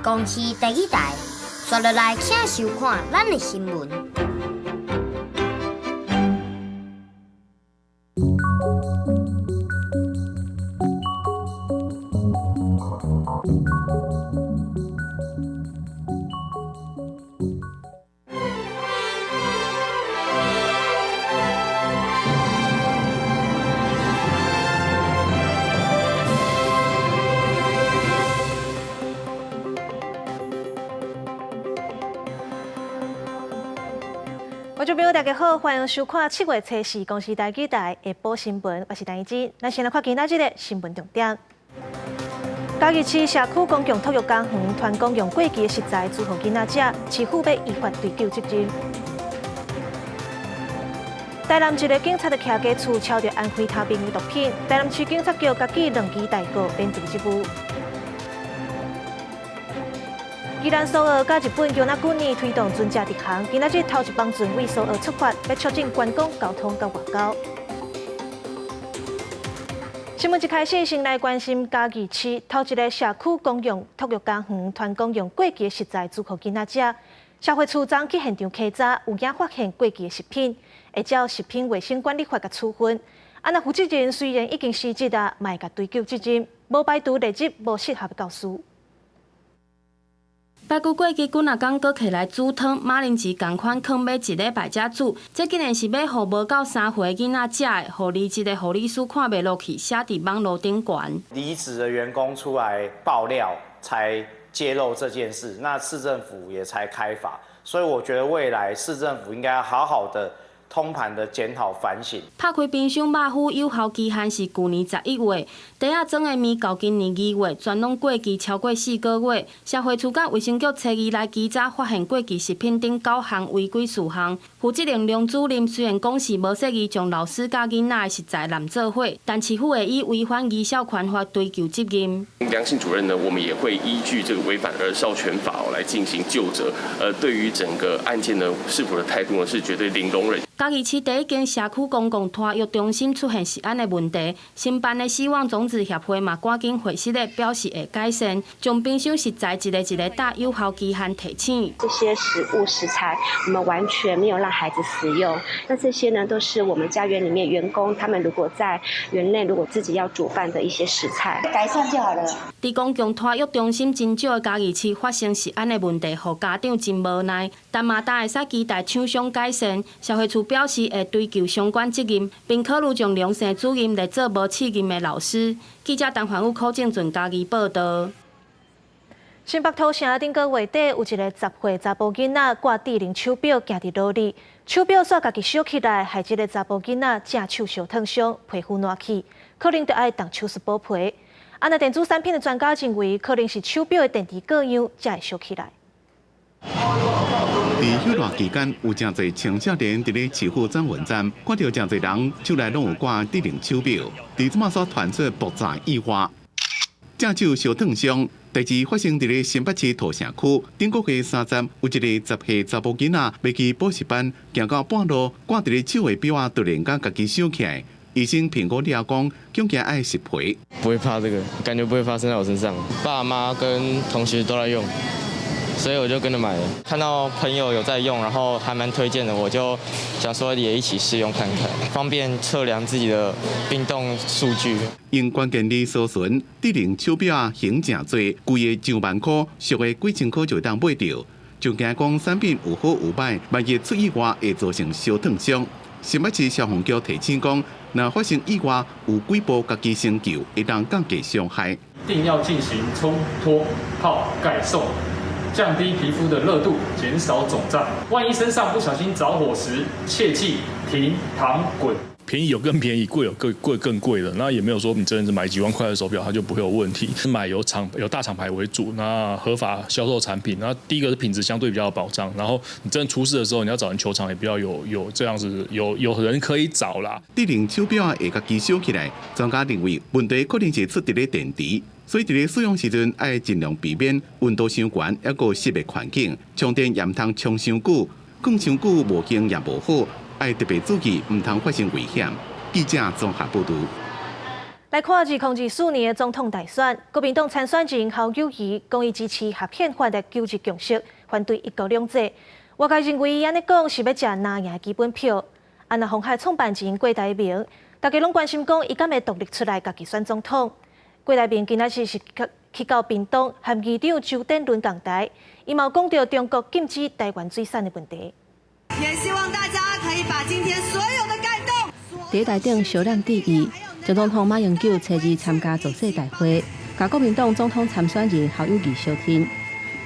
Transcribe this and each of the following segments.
公視第二台，紲落來請收看咱的新聞。觀眾朋友，大家好，歡迎收看7月初四公視台語台下晡新聞，我是陳怡之。咱先來看今仔日的新聞重點。嘉義市社區公共托育公園傳公用過期的食材煮予囡仔食，市府欲依法追究責任。台南一個警察佇徛家厝抄著安非他命的毒品，台南市警察局共記兩支代告免除職務。宜蘭蘇澳佮日本共仔舊年推動船隻直航，今仔日頭一班船為蘇澳出發，欲促進觀光、交通佮外交。新聞一開始，先來關心嘉義市頭一個社區公共托育公園傳公用過期的食材煮予囡仔食，社會處昨去現場稽查，有影發現過期的食品，會照食品衛生管理法共處分。啊，若負責人雖然已經辭職啊，嘛會共追究責任，無排除列入無適合的教師。排骨過期幾若工，閣提來煮湯，馬鈴薯仝款囥欲一禮拜才煮，這竟然是欲予無夠3歲囡仔食的，予離職的護理師看袂落去，寫佇網路頂懸。離職的員工出來爆料，才揭露這件事，那市政府也才開罰，所以我覺得未來市政府應該要好好的通盤的檢討反省。拍開冰箱，肉脯有效期限是舊年11月，袋仔裝的麵到今年2月全攏過期超過4個月。社會處佮衛生局初二來稽查，發現過期食品頂九項違規事項。負責人梁主任雖然講是無蓄意將老師佮囡仔的食材濫做伙，但市府會以違反兒少權法追究責任。梁姓主任呢，我們也會依據這個違反兒少權法來進行究責。對於整個案件呢，市府的態度呢是絕對零容忍。嘉義市第一間社區公共托育中心出現食安的問題，新辦的希望種子協會嘛趕緊回釋咧，表示會改善，將冰箱食材一個一個打有效期限提醒。這些食物食材，我們完全沒有讓孩子食用。那這些呢，都是我們家園裡面員工，他們如果在園內如果自己要煮飯的一些食材，改善就好了。佇公共托育中心真少的嘉義市發生食安的問題，予家長真無奈，但嘛當會使期待廠商改善。社會處表示會追究相關責任，並考慮將梁姓主任列做無試任的老師。記者陳環宇、柯正俊嘉義報道。新北土城頂個月底有一個10歲查埔囡仔掛智能手錶行佇路裡，手錶煞家己燒起來，害這個查埔囡仔正手燒燙傷，皮膚爛去，可能著愛動手術補皮。啊，若電子產品的專家認為，可能是手錶的電池過熱才會燒起來。佇休熱期間，有誠濟青少年佇咧市府轉運站，看著誠濟人手內攏有掛智能手錶，佇這馬煞傳出爆炸意外，正手燒燙傷。代誌發生佇咧新北市土城區頂個月30，有一個10歲查埔囡仔欲去補習班，行到半路，掛佇咧手的錶仔突然間家己燒起來。醫生評估了講，恐驚愛植皮。不會怕這個，感覺不會發生在我身上。爸媽跟同學都在用，所以我就跟著買了。看到朋友有在用，然後還蠻推薦的，我就想說也一起試用看看，方便測量自己的運動數據。因關鍵字搜尋，智能手錶仔還誠濟，貴的上萬箍，俗的幾千箍就會當買著。就驚講產品有好有歹，萬一出意外會造成燒燙傷。新北市消防局提醒講，若發生意外，有幾步家己先救，會當降低傷害。一定要進行沖脫泡蓋送，降低皮膚的熱度，減少腫脹。萬一身上不小心著火時，切記停、躺、滾。便宜有更便宜，貴有更貴更貴的。那也沒有說你真的是買幾萬塊的手錶，它就不會有問題。買有大廠牌為主，那合法銷售產品。那第一個是品質相對比較有保障，然後你真的出事的時候，你要找人求償也比較有這樣子有人可以找啦。智能手錶會家己燒起來，專家認為問題可能是出佇咧電池，所以佇咧使用時陣愛盡量避免溫度傷懸，抑閣濕的環境，充電也毋通充傷久，放傷久無經也無好。愛特別注意，毋通發生危險。記者綜合報導。來看2024年的總統大選，國民黨參選人侯友宜講伊支持合憲法的九二共識，反對一國兩制。外界認為伊按呢講是欲食藍營基本票。啊，若鴻海創辦人郭台銘，大家攏關心講伊敢會獨立出來家己選總統。郭台銘今仔日是去到屏東和議長周典倫仝台，伊嘛有講著中國禁止台灣水產的問題。也希望大家可以把今天所有的感動。佇台頂小兩致意，前總統馬英九初二參加造勢大會，佮國民黨總統參選人侯友宜相挺。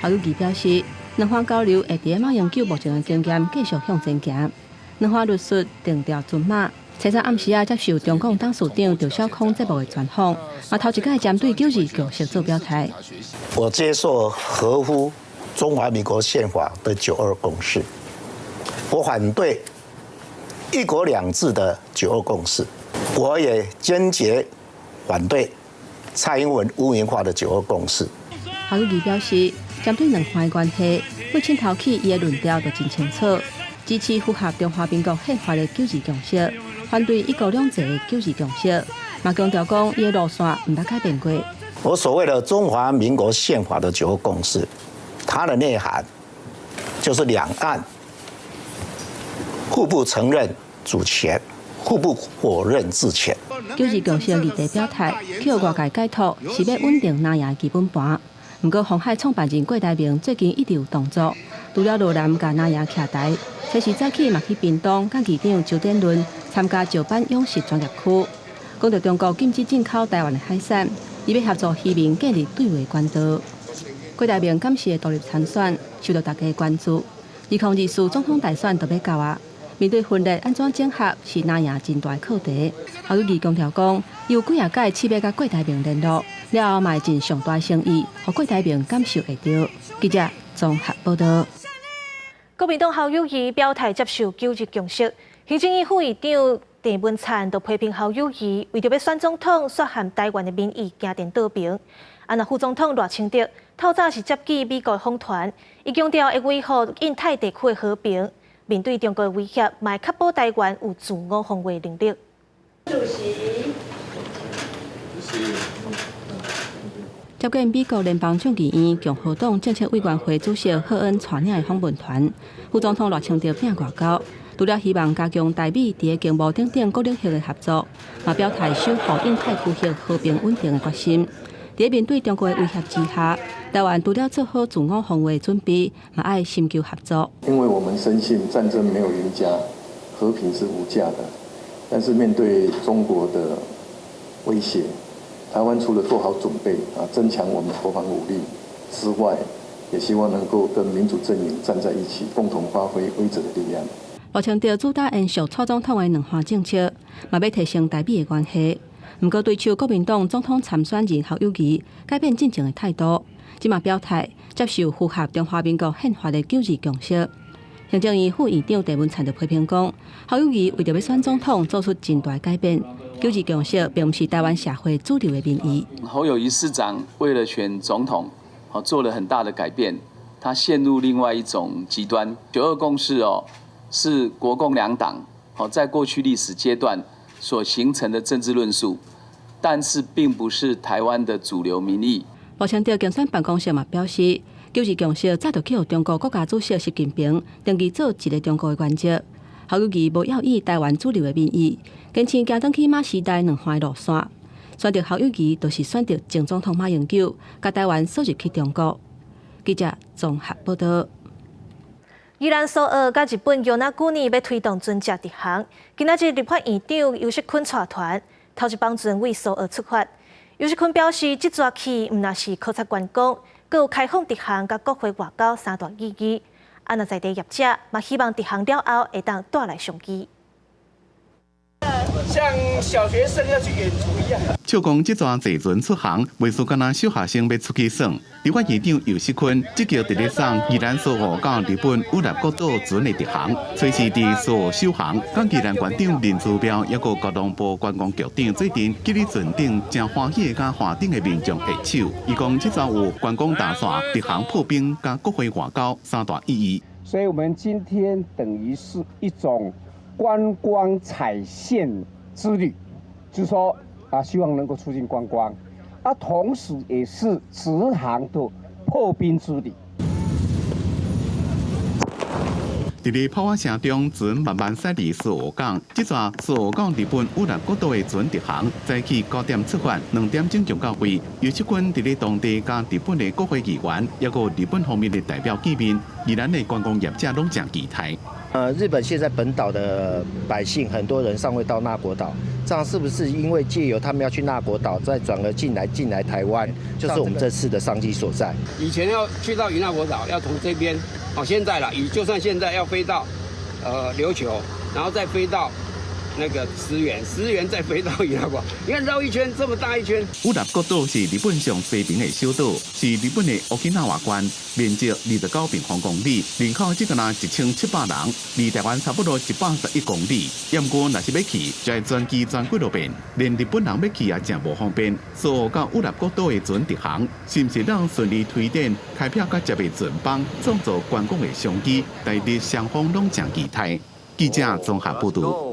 侯友宜表示，兩岸交流會佇馬英九目前的經驗繼續向前行。兩岸律師定調陣馬，初三暗時仔接受中廣董事長趙小康節目的專訪，嘛頭一擺針對九二共識做表態。我接受合乎中華民國憲法的九二共識，我反對一國兩制的九二共識，我也堅決反對蔡英文污名化的九二共識。侯友宜表示，針對兩岸關係，對清頭起伊的論調就真清楚，支持符合中華民國憲法的九二共識，反對一國兩制的九二共識。嘛強調講，伊的路線毋捌改變過。我所謂的中華民國憲法的九二共識，它的內涵就是兩岸互不承認主權，互不否認治權。九二共識議題表態，予外界解讀是欲穩定藍營基本盤。毋過，鴻海創辦人郭台銘最近一直有動作，除了羅南共藍營徛台，初四早起嘛去屏東佮議長周典倫參加石板養殖專業區，講著中國禁止進口台灣的海產，伊欲協助漁民建立對話管道。郭台銘敢是會獨立參選，受著大家關注。2024總統大選就欲到啊！面對分裂，按怎整合是藍營真大課題。侯友宜強調講，有幾仔擺試欲佮郭台銘聯絡，了後嘛會盡上大誠意，予郭台銘感受會著。記者綜合報道。國民黨侯友宜表態接受九二共識，行政院副院長鄭文燦就批評侯友宜為著欲選總統，涉嫌台灣的民意行顛倒爿。啊，若副總統賴清德透早是接見美國訪團，伊強調會維護印太地區的和平。面對中國的威脅，嘛會確保台灣有自我防衛能力。主席，接見美國聯邦眾議院共和黨政策委員會主席赫恩帶領的訪問團，副總統賴清德拚外交，除了希望加強台美佇經貿等等各領域的合作，嘛表態守護印太區域和平穩定的決心。佇面對中國的威脅之下，台灣除了做好自我防衛準備，嘛愛尋求合作。因為我們深信戰爭沒有贏家，和平是無價的。但是面對中國的威脅，台灣除了做好準備啊，增強我們國防武力之外，也希望能夠跟民主陣營站在一起，共同發揮威懾的力量。賴清德主打延續蔡總統的兩岸政策，嘛欲提升台美的關係。毋過對手國民黨總統參選人侯友宜改變進前的態度，這馬表態接受符合中華民國憲法的九二共識。行政院副院長鄭文燦就批評講，侯友宜為著欲選總統做出真大改變，九二共識並毋是台灣社會主流的民意。侯友宜市長為了選總統，做了很大的改變，他陷入另外一種極端。九二共識哦，是國共兩黨在過去歷史階段所形成的政治論述，但是並不是台灣的主流民意。賴清德競選辦公室嘛表示，九二共識早就予中國國家主席習近平定義做一個中國的原則。侯友宜無要以台灣主流的民意，堅持行轉去馬時代兩岸的路線。選擇侯友宜，就是選擇前總統馬英九，共台灣鎖入去中國。記者綜合報道。宜蘭蘇澳佮日本與那國島欲推動船隻直航，今仔日立法院長游錫堃帶團，頭一班船對蘇澳出發。游錫堃表示，這逝去毋但是考察觀光，閣有開放直航佮國會外交三大意義。啊，若在地業者嘛希望直航了後會當帶來商機。像小學生要去遠足一樣。笑講這逝坐船出航，袂輸敢若小學生欲出去耍。立法院長游錫堃積極佇咧送宜蘭蘇澳到日本與那國島船的直航，隨時佇蘇澳首航。佮宜蘭縣長林姿妙，抑閣交通部觀光局長做陣，去佇船頂誠歡喜共岸頂的民眾握手。伊講這逝有觀光大線、直航破冰佮國會外交三大意義。所以，我們今天等於是一種觀光踩線之旅，就是說啊，希望能夠促進觀光，啊，同時也是直航的破冰之旅。佇咧炮仔聲中，船慢慢駛離蘇澳港。這逝蘇澳到日本與那國島的船直航，早起9點出發，2點鐘就到位。游錫堃佇咧當地佮日本的國會議員，抑閣日本方面的代表見面，宜蘭的觀光業者攏誠期待。日本現在本島的百姓很多人尚未到那國島，這樣是不是因為借由他們要去那國島，再轉而進來台灣，就是我們這次的商機所在。以前要去到與那國島，要從這邊，哦，現在啦，以就算現在要飛到，琉球，然後再飛到那個石垣，石垣再飛到與那國，你看繞一圈這麼大一圈。與那國島是日本上西邊的小島，是日本的沖縄縣，面積29平方公里，人口只敢若1700人，離台灣差不多111公里。毋過若是欲去，就愛轉機轉幾落遍，連日本人欲去也誠無方便。蘇澳到與那國島的船直航，是毋是能順利推展開闢佮接的船班，創造觀光的商機？台日雙方攏誠期待。記者綜合報導。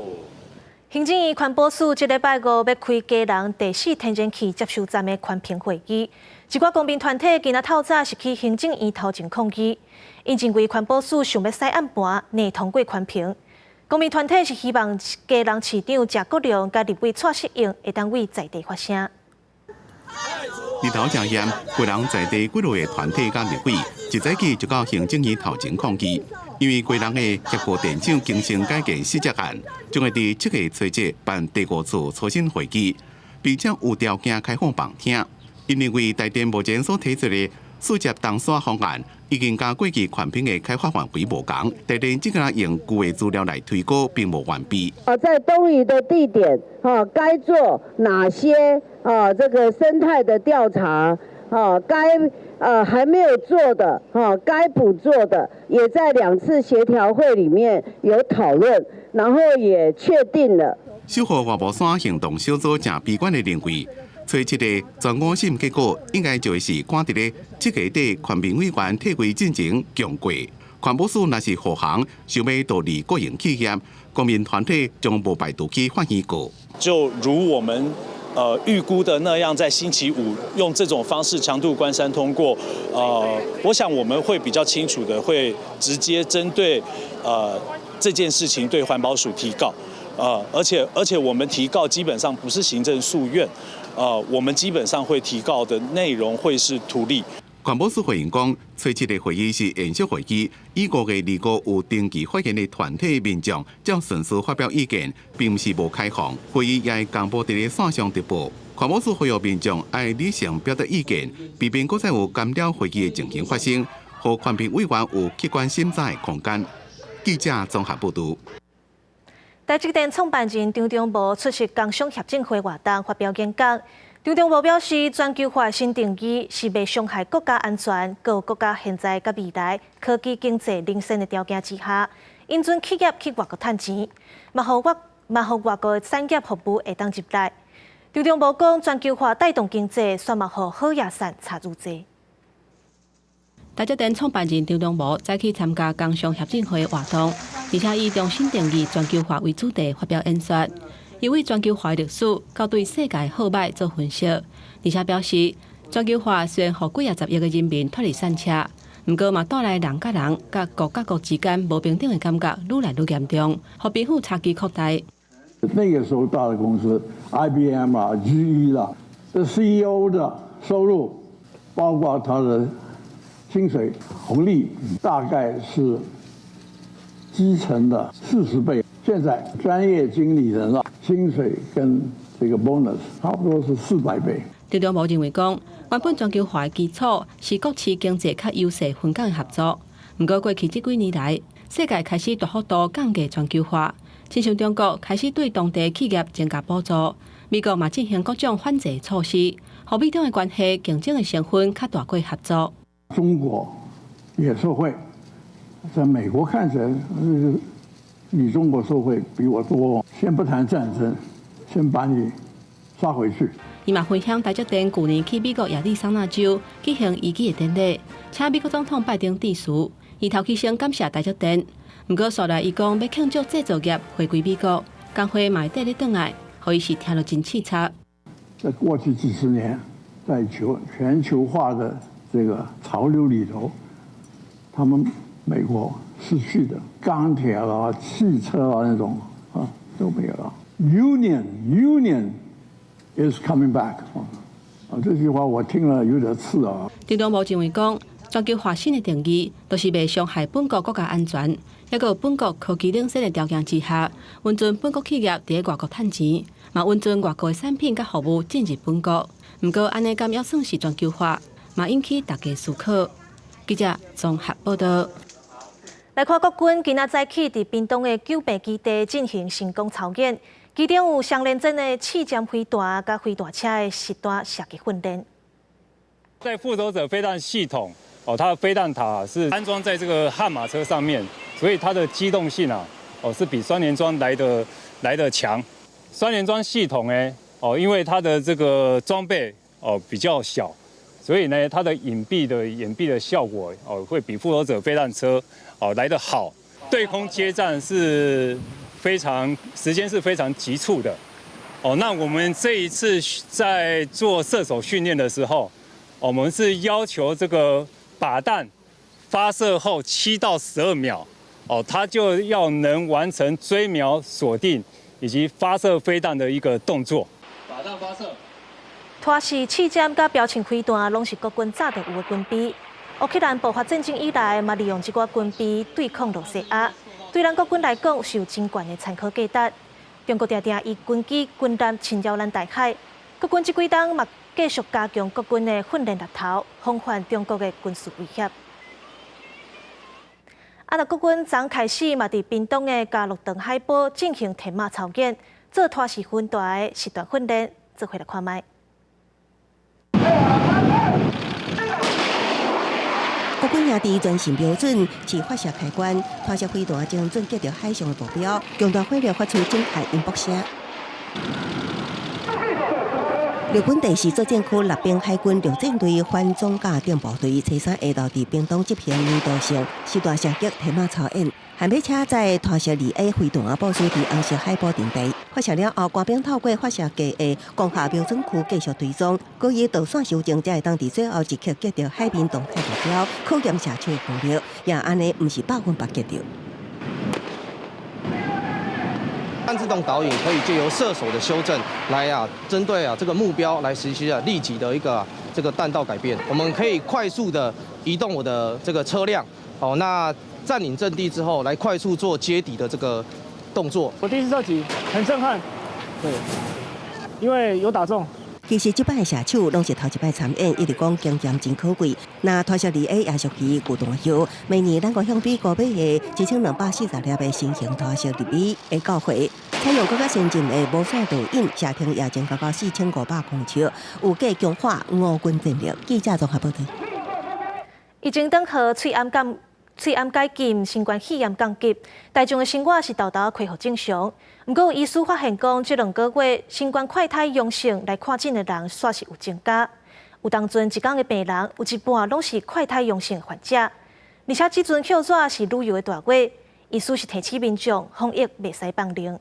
行政院環保署這禮拜五欲開基隆第四天然氣接收站的環評會議，一寡公民團體今仔透早是去行政院頭前抗議，𪜶認為環保署想欲使暗盤，硬通過環評。公民團體是希望基隆市長謝國樑佮立委蔡適應會當為在地發聲。日頭誠炎，基隆在地幾落個團體佮立委一早起就到行政院頭前抗議，因為基隆的協和電廠更新改建細則案，將會佇7月初七辦第五次初審會議，並且有條件開放旁聽。𪜶認為台電目前所提出的四接東沙方案，已經佮過去環評的開發範圍無仝，台電只敢用舊的資料來推估，並無完備。啊，在東移的地點，啊，該做哪些啊？這個生態的調查，啊，該還沒有做的，哈，該補做的，也在兩次協調會裡面有討論，然後也確定了。守護外母山行動小組誠悲觀的認為，初七的全五審結果應該就會是趕佇咧7月底環評委員退會進前強過。環保署若是護航，想欲獨立國營企業，公民團體將無排除去法院告。就如我們預估的那樣，在星期五用這種方式強渡關山通過，我想我們會比較清楚的，會直接針對這件事情對環保署提告，而且我們提告基本上不是行政訴願，我們基本上會提告的內容會是圖利。環保署回應講，初七的會議是圓桌會議，以5月25有登記發言的團體民眾，照順序發表意見，並毋是無開放。會議也會公布佇咧線上直播。環保署呼籲民眾愛理性表達意見，避免閣再有干擾會議的情形發生，予環評委員有客觀審查的空間。記者綜合報導。台積電創辦人張忠謀出席工商協進會活動，發表演講。張忠謀表示，全球化新定義是袂傷害國家安全，閣有國家現在佮未來科技經濟領先的條件之下，允准企業去外國趁錢，嘛予外國的產業服務會當入來。張忠謀講，全球化帶動經濟，煞嘛予好野散差愈濟。台積電創辦人張忠謀早起參加工商協進會活動，而且以重新定義全球化為主題發表演說。伊為全球化歷史，佮對世界好䆀做分析，而且表示全球化雖然予幾仔十億个人民脫離散赤，毋過嘛帶來人佮人、佮國佮國之間無平等的感覺愈來愈嚴重，予貧富差距擴大。那個時候大的公司，IBM 啊、GE 啦，這 CEO 的收入，包括他的薪水紅利，大概是基層的40倍。現在專業經理人啊，薪水跟這個 bonus 差不多是400倍。張忠謀認為講，原本全球化的基礎是國際經濟較優勢分工的合作，毋過過去這幾年來，世界開始大幅度降低全球化，親像中國開始對當地企業增加補助，美國嘛進行各種反制措施，予美中的關係競爭的成分較大過合作。中國也受惠，在美國看起來，你中國受惠比我多，先不談戰爭，先把你殺回去。伊嘛分享台積電舊年去美國亞利桑那州舉行移機的典禮，請美國總統拜登致辭。伊頭起先感謝台積電，毋過紲來伊講欲慶祝製造業回歸美國，工會嘛會綴咧轉來，予伊是聽著真刺激。在過去幾十年，在全球化的這個潮流裡頭，他們美國失去的鋼鐵啦、汽車啊那種啊都沒有了。Union is coming back 啊，這句話我聽了有點刺耳。特朗普認為講，全球化新的定義，就是袂傷害本國國家安全，抑閣有本國科技領先的條件之下，允准本國企業佇外國趁錢，嘛允准外國的產品佮服務進入本國。毋過按呢敢猶算是全球化，嘛引起大家思考。記者綜合報道。來看國軍今仔早起佇屏東的九份基地進行成功操演，其中有雙連裝的刺針飛彈佮飛彈車的實彈射擊訓練。在復仇者飛彈系統，哦，它的飛彈塔是安裝在這個悍馬車上面，所以它的機動性啊，哦，是比雙連裝來得強。雙連裝系統呢，哦，因為它的這個裝備哦比較小，所以呢，它的隱蔽的效果哦，會比復仇者飛彈車哦來得好。對空接戰是非常時間是非常急促的。哦，那我們這一次在做射手訓練的時候，我們是要求這個靶彈發射後7到12秒，哦，它就要能完成追瞄、鎖定以及發射飛彈的一個動作。靶彈發射。拖式刺針佮標槍飛彈，攏是國軍早就有的軍備。烏克蘭爆發戰爭以來，嘛利用這寡軍備對抗羅西亞。對咱國軍來講，是有真懸的參考價值。中國定定以軍機、軍艦侵擾咱台海，國軍這幾冬嘛繼續加強國軍的訓練力頭，防範中國的軍事威脅。啊，那國軍昨開始嘛，佇屏東的嘉樂長海堡進行鐵馬操演，做拖式飛彈的實彈訓練，做伙來看覓。國軍營地全新標準，試發射開關，拖式飛彈精準擊著海上的目標，強大火力發出震撼音爆聲。陸軍第四作戰區陸兵海軍陸戰隊反裝甲重部隊，初三下晝佇屏東執行年度性實彈射擊鐵馬操演，悍馬車載拖式2A 飛彈部署佇紅色海堡陣地，發射了後，官兵透過發射架的光學瞄準區繼續追蹤，閣以導線修正，才會當佇最後一刻擊著海面動態目標，考驗射手的功力，也按呢毋是100%擊著。半自動導引可以借由射手的修正來啊，針對啊這個目標來實施啊立即的一個這個彈道改變。我們可以快速的移動我的這個車輛，哦，那佔領陣地之後，來快速做接敵的這個動作。我第一次射擊，很震撼，對，因為有打中。其實這擺射手攏是頭一擺參演，一直講經驗真可貴。那拖式2A 也屬於舊彈藥，明年咱國向美國買的1240粒的新型拖式2A會到貨，採用閣較先進的無線導引，射程也增加到4500公尺，有計強化五軍戰力。記者綜合報道。疫情等號喙罨解禁，新冠肺炎降級，大眾的生活是沓沓恢復正常。毋過有醫師發現講，這兩個月新冠快篩陽性來看診的人，煞是有增加。有當陣一工的病人有一半攏是快篩陽性患者，而且這陣歇熱是旅遊的大月，醫師是提醒民眾防疫袂使放任。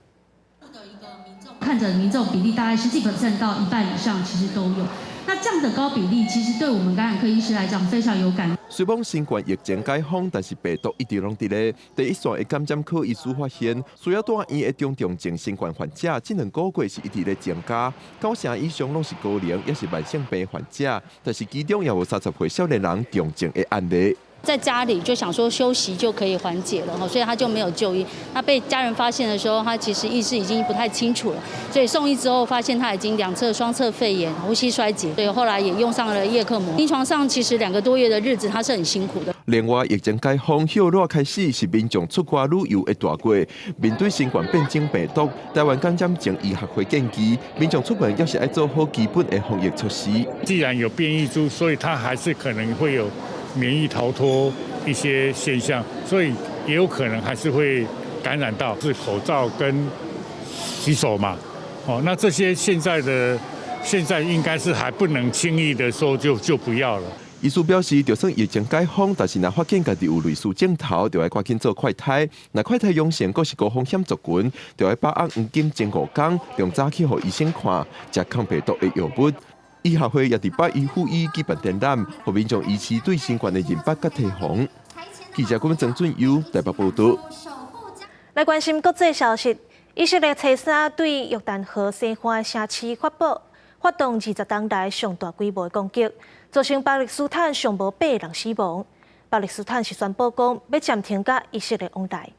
看診民眾比例大概十幾 percent 到一半以上，其實都有。那這樣的高比例，其實對我們感染科醫師來講非常有感。雖罔新冠疫情解封，但是病毒一直攏佇咧。第一線的感染科醫師發現，需要住院的中重症新冠患者，這兩個月是一直咧增加，九成以上攏是高齡，抑是慢性病患者，但是其中也有30歲少年人重症的案例。在家裡就想說休息就可以緩解了，所以他就沒有就醫。那被家人發現的時候，他其實意識已經不太清楚了，所以送醫之後發現他已經兩側雙側肺炎、呼吸衰竭，所以後來也用上了葉克膜。臨床上其實2個多月的日子，他是很辛苦的。另外，疫情解封，歇熱開始是民眾出外旅遊的大月。面對新冠變種病毒，台灣感染症醫學會建議，民眾出門猶是愛做好基本的防疫措施。既然有變異株，所以它還是可能會有免疫逃脫一些現象，所以也有可能還是會感染到。是口罩跟洗手嘛？哦，那這些現在應該是還不能輕易的說就不要了。醫師表示，就算疫情解封，但是若發現家己有類似症頭，就愛趕緊做快篩。若快篩陽性，閣是高風險族群，就愛把握黃金前5天，用早去予醫生看，食抗病毒的藥物。醫學會也佇八醫附醫舉辦展覽，予民眾維持對新冠的認捌佮提防。記者郭曾俊優台北報導。來關心國際消息，以色列初三對約旦河西岸城市發布發動20冬來上大規模的攻擊，造成巴勒斯坦上無八人死亡。巴勒斯坦是宣布講欲暫停佮以色列往來。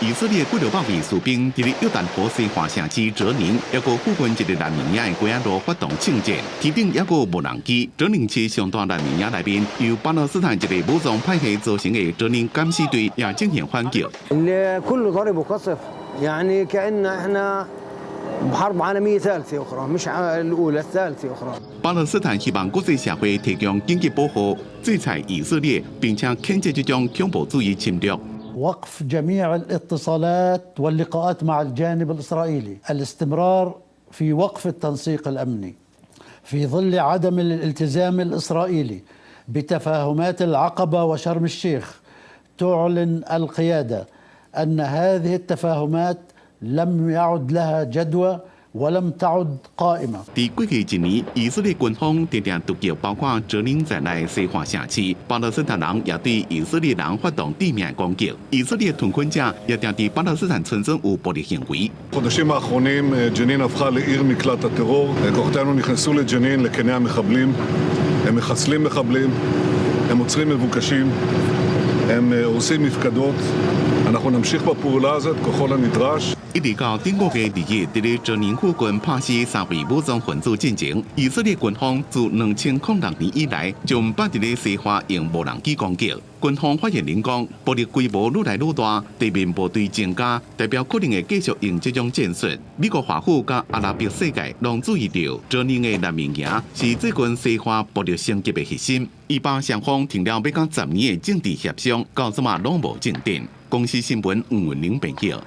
以色列幾落百位士兵佇咧約旦河西岸城市哲寧，抑閣附近一個難民營的街仔路發動槍戰，天頂抑閣有無人機。哲寧市上大難民營內面，由巴勒斯坦一個武裝派系組成的哲寧敢死隊也進行反擊。 كله ضرب وقصف يعني كأن احنا بحرب عالمية ثالثة أخرى مش الأولى الثالثة أخرى。巴勒斯坦希望國際社會提供緊急保護，制裁以色列，並且譴責這種恐怖主義侵略。 وقف جميع الاتصالات واللقاءات مع الجانب الإسرائيلي الاستمرار في وقف التنسيق الأمني في ظل عدم الالتزام الإسرائيلي بتفاهمات العقبة وشرم الشيخ تعلن القيادة أن هذه التفاهمات لم يعد لها جدوى ولم تعد قائمة。佇過去一年，以色列軍方定定突擊包括哲寧在內西岸城市，巴勒斯坦人也對以色列人發動地面攻擊。以色列屯墾者也定佇巴勒斯坦村莊有暴力行為。 בחודשים האחרונים ג'נין הפכה לעיר מקלט הטרור. כוחותינו נכנסו לג'נין, לקני המחבלים. הם מחסלים מחבלים, הם עוצרים מבוקשים, הם הורסים מפקדות. אנחנו נמשיך בפעולה הזאת ככל הנדרש. 一直到頂個月2日，佇咧哲寧附近拍死三位武裝分子進前，以色列軍方自2006年以來，就毋捌佇咧西岸用無人機攻擊。軍方發言人講，暴力規模愈來愈大，地面部隊增加，代表可能會繼續用這種戰術。美國華府佮阿拉伯世界攏注意著，哲寧的難民營是最近西岸暴力升級的核心。以巴雙方停了欲到10年的政治協商，到這馬攏無進展。公視新聞吳文玲編譯。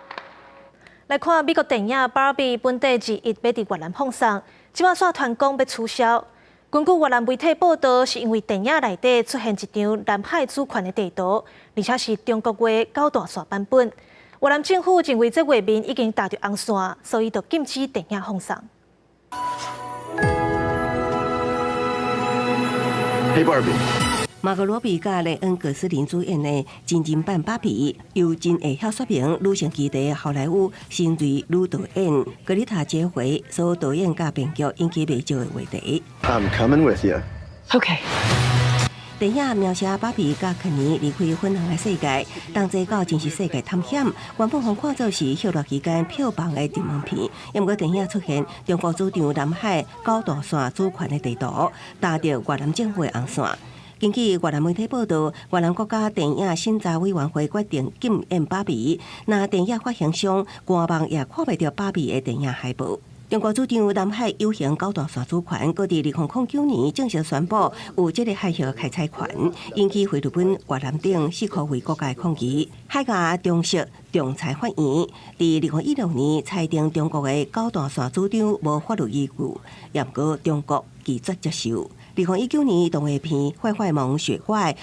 來看美國電影《芭比》本底2月欲佇越南放送，這馬煞傳講欲取消。根據越南媒體報道，是因為電影內底出現一張南海主權的地圖，而且是中國話九段線版本。越南政府認為這畫面已經踏著紅線，所以就禁止電影放送。 Hey Barbie。馬格羅比佮萊恩·葛斯林主演的真人版《芭比》，由真會曉說明女性議題好萊塢新銳女導演格麗塔·傑回所導演佮編劇引起袂少的話題。 I'm coming with you. Okay. 電影描寫芭比佮肯尼離開粉紅的世界，同齊到真實世界探險。原本予看做是歇熱期間票房的熱門片，毋過電影出現中國主張南海九段線主權的地圖，踏著越南政府的紅線。根據越南媒體報道，越南國家電影審查委員會決定禁演芭比，若電影發行商官網也看袂著芭比的電影海報。中國主張南海有形九段線主權，閣佇2009年正式宣布有這个海域開採權，引起菲律賓、越南等四箍圍國家抗議。海牙中式仲裁法院佇2016年裁定中國的九段線主張無法律依據，也毋過中國拒絕接受。2019年動畫片《壞壞萌雪怪》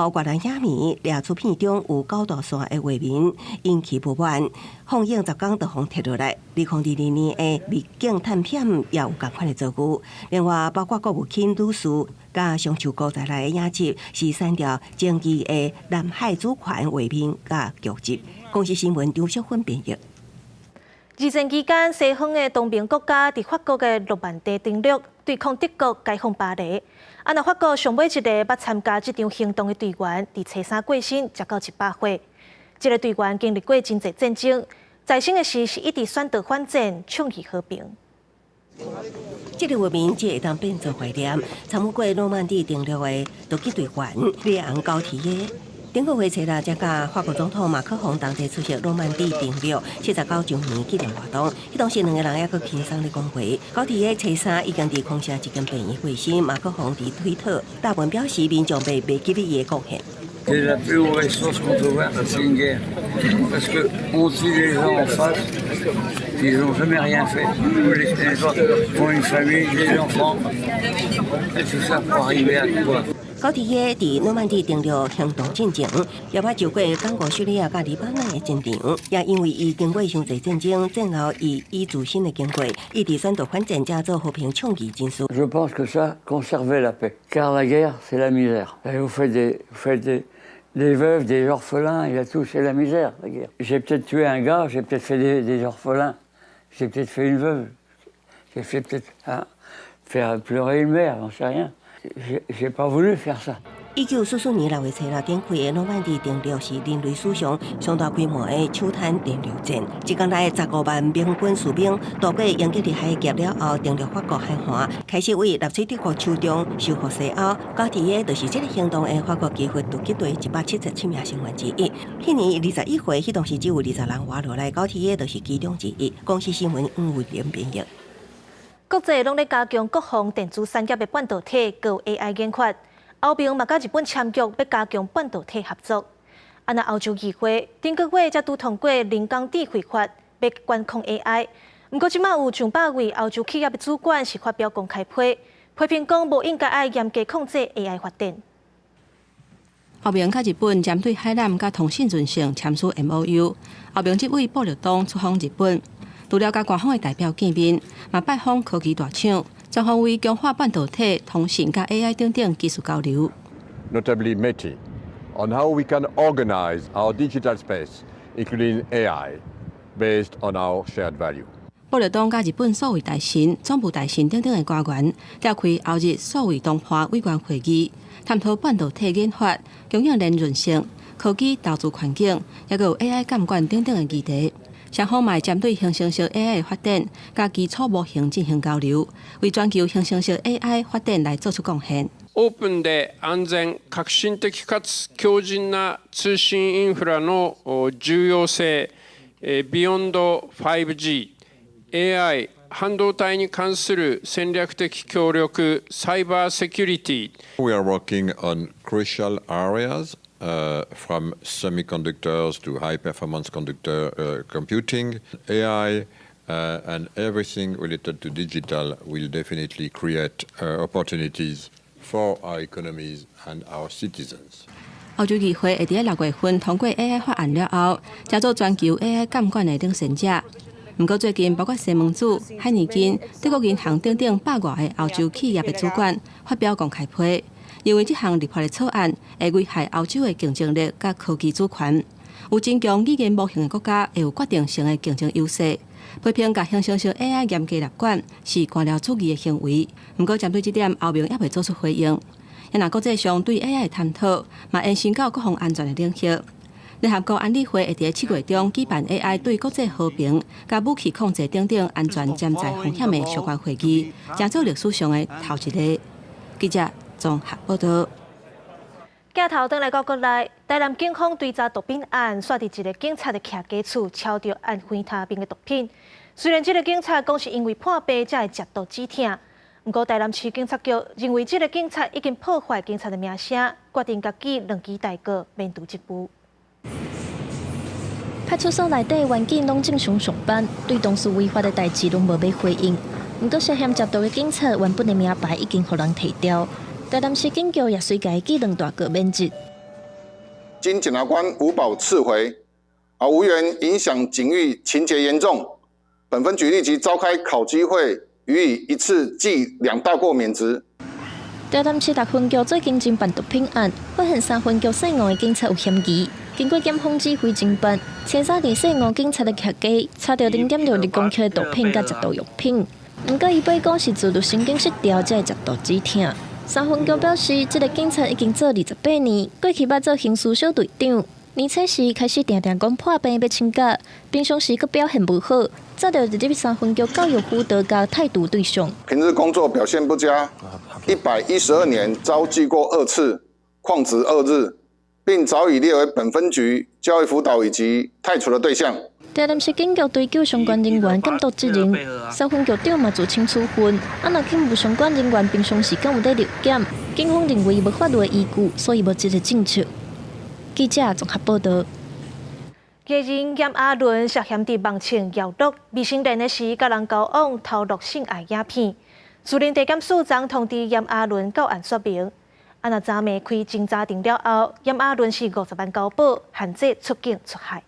予越南影迷掠出片中有九段線的畫面，引起不滿。放映10天就予撤落來。2022年的《秘境探險》也有仝款的遭遇。另外，包括國務卿女士佮商丘哥在內的影集是刪掉爭議的南海主權畫面佮劇集。公視新聞張淑芬編譯。二戰期間，西方的同盟國家佇法國的諾曼底登陸，對抗德國解放巴黎。啊，若法國上尾一个捌參加這場行動的隊員，佇初三過身，才到100歲。這个隊員經歷過真濟戰爭，在生的時是一直宣導反戰，倡議和平。這个畫面只會當變做懷念，參與過諾曼底登陸的突擊隊員里昂高提耶。頂個月初六，才佮法國總統馬克宏同齊出席諾曼底登陸79週年紀念活動。彼當時兩个人猶閣輕鬆咧講話。高鐵的初三已經佇空城一間病院過身，馬克宏佇推特貼文表示，民眾袂袂記得伊的貢獻。C'est la plus mauvaise chose contre ouverte, c'est une guerre. Parce qu'on tue les gens en face, ils n'ont jamais rien fait. Les gens ont une famille, des enfants, et tout ça pour arriver à quoi? 九鐵個佇諾曼底登陸行動進前，也捌就過剛果、敘利亞佮黎巴嫩的戰場，也因為伊經過傷濟戰爭，戰後伊以自身的經過，一直選擇反戰者做和平倡議人士。 Je pense que ça, conserver la paix, car la guerre, c'est la misère. Et vous faites des veuves, des orphelins, il y a tout, c'est la misère, la guerre. J'ai peut-être tué un gars, j'ai peut-être fait des orphelins, j'ai peut-être fait une veuve, j'ai fait peut-être, hein, faire pleurer une mère, j'en sais rien. J'ai pas voulu faire ça. 1944年6月展開的諾曼底登陸是人類史上上大規模的搶灘登陸戰。一工內15萬盟軍士兵渡過英吉利海峽了後，登陸法國海岸，開始為納粹德國手中收復西歐。九鐵個就是這個行動的法國基輔突擊隊177名成員之一。彼年21歲，彼當時只有20人活落來，九鐵個就是其中之一。公視新聞黃偉玲編譯。國際攏咧加強國防電子產業的半導體佮 AI 研發，歐盟嘛佮日本簽約欲加強半導體合作。啊，若歐洲議會頂個月才拄通過人工智慧法，欲管控 AI。毋過這馬有上百位歐洲企業的主管是發表公開批，批評講無應該愛嚴格控制 AI 發展。歐盟佮日本針對海纜佮通訊韌性簽署 MOU。歐盟執委布勒東出訪日本。除了佮官方的代表見面，嘛拜訪科技大廠，全方位強化半導體、通訊佮 AI 等等技術交流。 Notably METI, on how we can organize our digital space, including AI, based on our shared value. 布勒東佮日本數位大臣、總務大臣等等的官員，召開歐日數位通話委員會議，探討半導體研發、供應鏈韌性、科技投資環境，抑閣有 AI 監管等等的議題。雙方嘛針對生成式 AI 的發展，佮基礎模型進行交流，為全球生成式 AI 發展來做出貢獻。オープンで安全、革新的かつ強靭な通信インフラの重要性、ビヨンド 5G、AI、半導体に関する戦略的協力、サイバーセキュリティ。 We are working on crucial areas from semiconductors to high performance conductor computing, AI, and everything related to digital will definitely create opportunities for our economies and our citizens. 歐洲議會會佇6月份通過 AI 法案了後，成做全球 AI 監管的領先者。毋過最近，包括西門子、海尼根、德國銀行等等百外个歐洲企業的主管發表公開批，認為這項立法的草案會危害歐洲的競爭力佮科技主權。有真強語言模型的國家會有決定性的競爭優勢。批評共生成式 AI 嚴格立管是官僚主義的行為。毋過針對這點，歐盟猶未做出回應。若國際上對 AI 的探討，嘛延伸到國防安全的領域。聯合國安理會會佇7月中舉辦 AI 對國際和平、佮武器控制等等安全潛在風險的相關會議，成做歷史上的頭一个。記者綜合報道。鏡頭轉來到國內，台南警方追查毒品案，煞佇一个警察的徛家厝，抄著安非他命的毒品。雖然這个警察講是因為破病才會食毒止疼，毋過台南市警察局認為這个警察已經破壞警察的名聲，決定共記兩支大過，免除職務。派出所內底環境攏正常上班，對同事違法的代誌攏無欲回應。毋過涉嫌食毒的警察原本的名牌已經予人提掉。台南市警局也隨共記兩大過免職。經檢察官無保釋回，啊，無緣影響警譽，情節嚴重，本分局立即召開考紀會，予以一次記兩大過免職。台南市六分局最近偵辦毒品案，發現三分局姓吳的警察有嫌疑。經過檢方指揮偵辦，前三日姓吳警察的徛家，查著0.62公克的毒品佮食毒藥品。毋過伊掰講是自律神經失調才會食毒止疼。三分局表示，這个警察已經做28年，過去捌做刑事小隊長，年初時開始定定講破病欲請假，平常時閣表現無好，早就入三分局教育輔導佮態度對象。平日工作表現不佳，112年遭記過二次，曠職2日，並早已列為本分局教育輔導以及汰除的對象。台南市警局追究相關人員監督責任，三分局長嘛自請處分。啊，若警務相關人員平常時敢有咧留檢，警方認為無法律的依據，所以無這个政策。記者綜合報道。藝人炎亞綸涉嫌佇網情搖擼未成年的時，佮人交往偷錄性愛影片。士林地檢署昨通知炎亞綸到案說明。啊，若昨暝開偵查庭了後，炎亞綸是50萬交保，限制出境出海。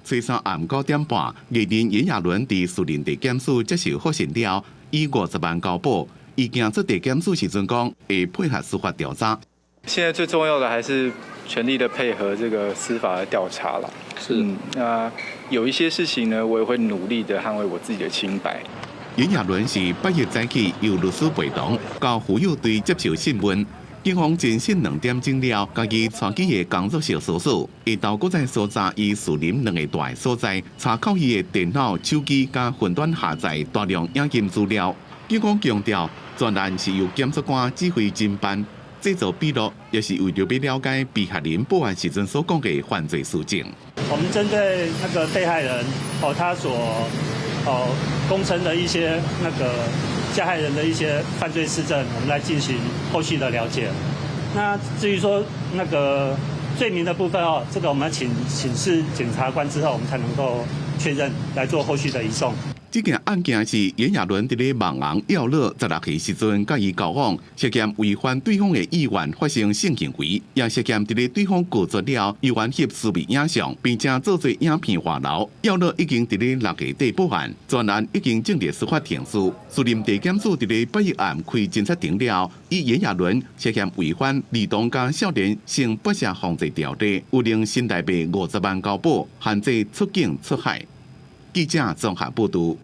初三暗9點半，藝人炎亞綸佇士林地檢署接受複審了，以50萬交保。伊行出地檢署時陣講，會配合司法調查。現在最重要的還是全力的配合這個司法的調查啦。是，那有一些事情呢，我也會努力的捍衛我自己的清白。炎亞綸是8日早起由律師陪同到婦幼隊接受訊問，警方偵訊2點鐘了，共伊帶去的工作室搜索，下晝閣再搜查伊士林兩个大所在，查扣伊的電腦、手機佮雲端下載大量影音資料。警方強調，全案是由檢察官指揮偵辦，製作筆錄，也是為著欲了解被害人報案時陣所講的犯罪事證。我們針對那個被害人哦，他所供稱的一些那個加害人的一些犯罪事證，我們來進行後續的了解。那至於說那個罪名的部分哦，這個我們要請請示檢察官之後，我們才能夠確認來做後續的移送。這件案件是炎亞綸佇咧網紅耀樂16歲時陣，佮伊交往，涉嫌違反對方的意願發生性行為，也涉嫌佇咧對方拒絕了，猶原翕私密影像，並且做做影片外流。耀樂已經佇咧6月底報案，全案已經進入司法程序。士林地檢署佇咧8日暗開偵查庭了，以炎亞綸涉嫌違反兒童佮少年性剝削防治條例，有令新台幣50萬交保，限制出境出海。記者綜合報導。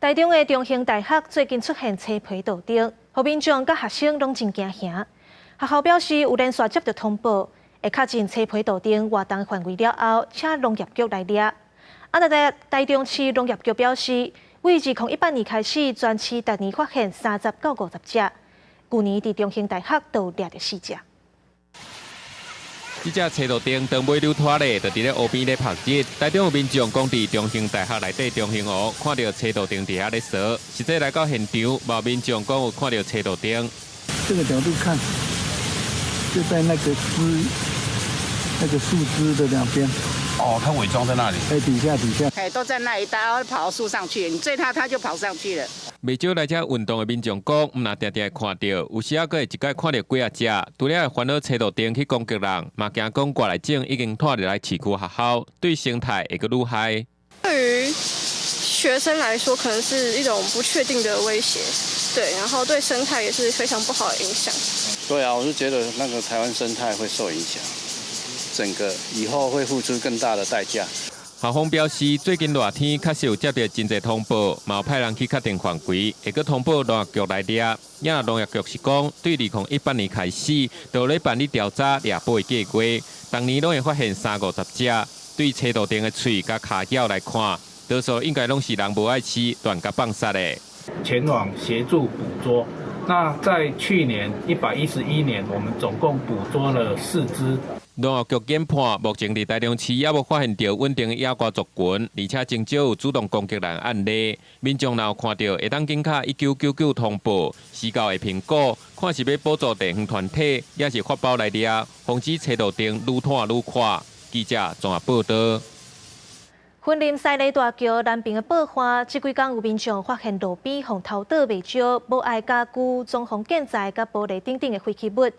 台中的中興大學最近出現車皮道燈，予民眾佮學生攏真驚嚇。學校表示有連續接到通報，會確認車皮道燈活動範圍了後，請農業局來掠。啊，若在台中市農業局表示，為2018年開始，全市逐年發現30到50隻，舊年佇中興大學就掠著四隻。這隻車路燈當尾溜拖咧，就佇咧湖邊咧曝日。台中有民眾講，佇中興大學內底中興湖看著車路燈佇遐咧踅，實際來到現場，無民眾講有看著車路燈。這個角度看，就在那個枝、那個樹枝的兩邊。哦，它偽裝在那裡。哎，底下底下。哎，都在那一帶，跑到樹上去，你追它，它就跑上去了。袂少來遮運動的民眾講，毋若定定會看著，有時仔閣會一擺看著幾仔隻。除了會煩惱車路燈去攻擊人，嘛驚講外來種已經拖入來市區學校，對生態會閣愈害。對於學生來說，可能是一種不確定的威脅，對，然後對生態也是非常不好的影響。對啊，我是覺得那個台灣生態會受影響，整個以後會付出更大的代價。校方表示，最近熱天確實有接著真濟通報，嘛有派人去確定範圍，會閣通報農業局來掠。也農業局是講，對2018年開始，就咧辦理調查獵捕的計劃，逐年攏會發現三五十隻。對車路燈的喙佮跤爪來看，多數應該攏是人無愛飼，亂共放殺的。前往協助捕捉。那在去年111年，我們總共捕捉了四隻。農業局研判，目前佇台中市猶無發現著穩定的野外族群，而且真少有主動攻擊人案例。民眾若有看著，會當緊敲1999通報，時到會評估，看是欲補助地方團體，抑是發包來掠，防止車路燈愈拖愈闊。記者綜合報道。雲林西螺大橋南爿的報岸，這幾工有民眾發現路邊予偷倒袂少無礙家具、裝潢建材佮玻璃等等的廢棄物，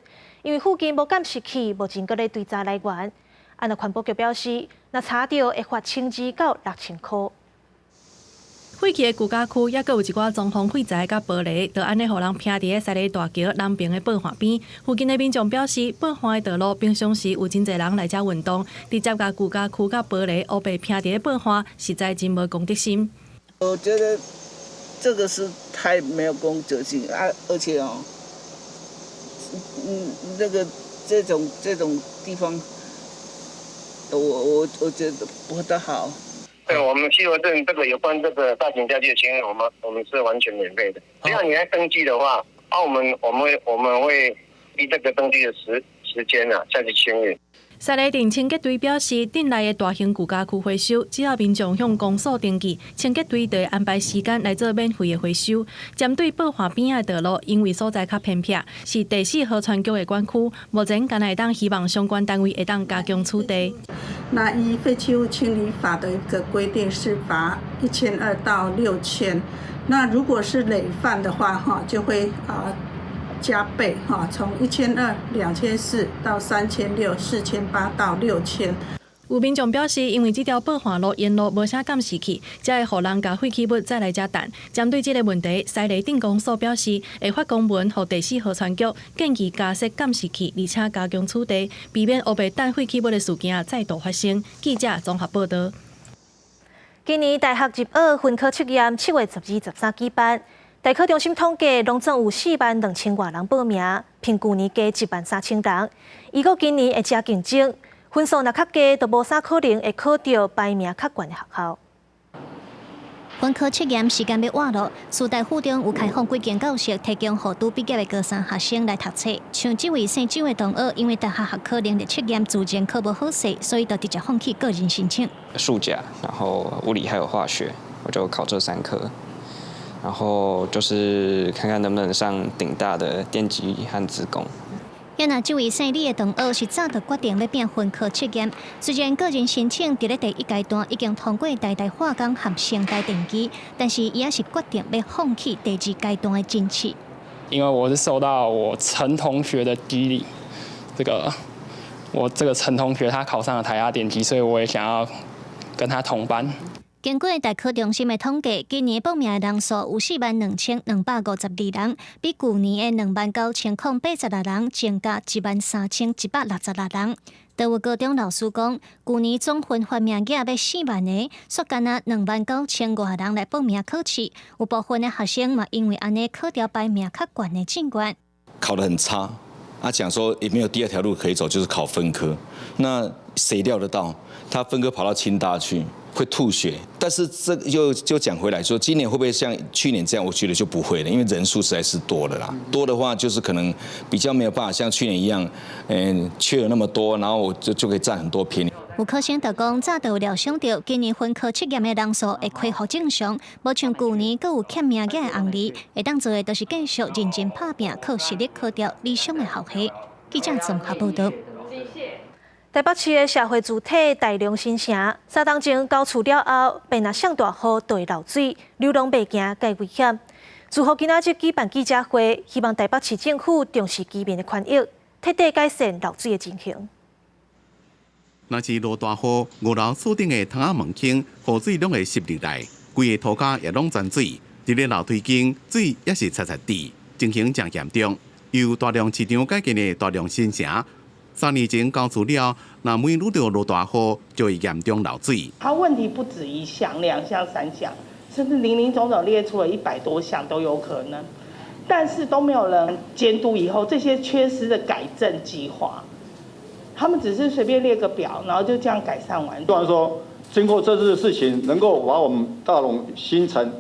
因為附近無監視器，目前閣咧追查來源。啊，若環保局表示，若查著會罰1200到6000箍。廢棄的舊家具，抑閣有一寡裝潢廢材佮玻璃，就按呢予人拚佇咧西螺大橋南爿的報岸邊。附近的民眾表示，報岸的道路平常時有真濟人來遮運動，直接共舊家具佮玻璃烏白拚佇咧報岸，實在真無公德心。我覺得這個是太沒有公德心啊，而且哦，那個這種地方，我覺得不太好。對，我們西螺鎮這個有關這個大型家具的清運，我們是完全免費的。只要你來登記的話，啊，我們會依這個登記的時時間啊，再去清運。西螺鎮清潔隊表示，鎮內的大型舊家具回收，只要民眾向公所登記，清潔隊就會安排時間來做免費的回收。針對報岸邊的道路，因為所在較偏僻，是第四河川局的管區，目前敢若會當希望相關單位會當加強取締。那依廢棄物清理法的一個規定是罰1200到6000，那如果是累犯的話，哈就會啊。加倍哈，從1200、2400到3600、4800到6000。有民眾表示，因為這條報岸路沿路無啥監視器，才會予人共廢棄物載來遮擲。針對這個問題，西螺鎮公所表示會發公文予第四河川局，建議加設監視器，而且加強取締，避免烏白擲廢棄物的事件再度發生。記者綜合報道。今年大學入學分科測驗7月12、13舉辦。大考中心統計，攏總有4萬2千外人報名，比舊年加1萬3千人。預估今年會誠競爭，分數若較低，就無啥可能會考著排名較懸的學校。分科測驗時間欲倚囉，師大附中有開放幾間教室，提供予拄畢業的高三學生來讀冊。像這位姓周的同學，因為大學學科能力測驗自認考無好勢，所以就直接放棄個人申請。數甲，然後物理還有化學，我就考這三科。然後就是看看能不能上頂大的電機和資工。啊若這位姓李的同學是早就決定欲拚分科測驗，雖然個人申請佇咧第一階段已經通過台大化工和成大電機，但是伊猶是決定欲放棄第二階段的甄試。因為我是受到我陳同學的激勵，這個我這個陳同學他考上了台大電機，所以我也想要跟他同班。根據大考中心的統計，今年報名的人數有4萬2252人，比舊年的2萬9086人增加1萬3166人。就有高中老師講，舊年總分發名額欲4萬个，煞干焦2萬9千外人來報名考試，有部分的學生嘛因為按呢考著排名較懸的志願。考得很差，啊，講說也沒有第二條路可以走，就是考分科。那誰料得到他分科跑到清大去？會吐血，但是這又就講回來說，今年會不會像去年這樣？我覺得就不會了，因為人數實在是多了啦。多的話就是可能比較沒有辦法像去年一樣，缺額那麼多，然後我就可以佔很多便宜。有考生就講，早就有料想著今年分科測驗的人數會恢復正常，無像舊年閣有欠名額的紅利，會當做的就是繼續認真拍拚，靠實力考著理想的校系。記者綜合報道。台北市的社會住宅大龍新城，三冬前交厝了後，便若上大雨就會漏水，流廊袂行，蓋危險。住戶今仔日舉辦記者會，希望台北市政府重視居民的權益，徹底改善漏水的情形。若是落大雨，五樓厝頂的窗仔門框，雨水攏會濕入來，規个塗跤也攏沾水。佇咧樓梯間，水也是潴潴滴，情形誠嚴重。由大良市場改建的大良新城，3年前交厝了，若每遇著落大雨，就會嚴重漏水。它問題不止一項、兩項、三項，甚至林林總總列出了100多項都有可能，但是都沒有人監督以後這些缺失的改正計劃，他們只是隨便列個表，然後就這樣改善完。雖然說經過這次的事情，能夠把我們大龍新城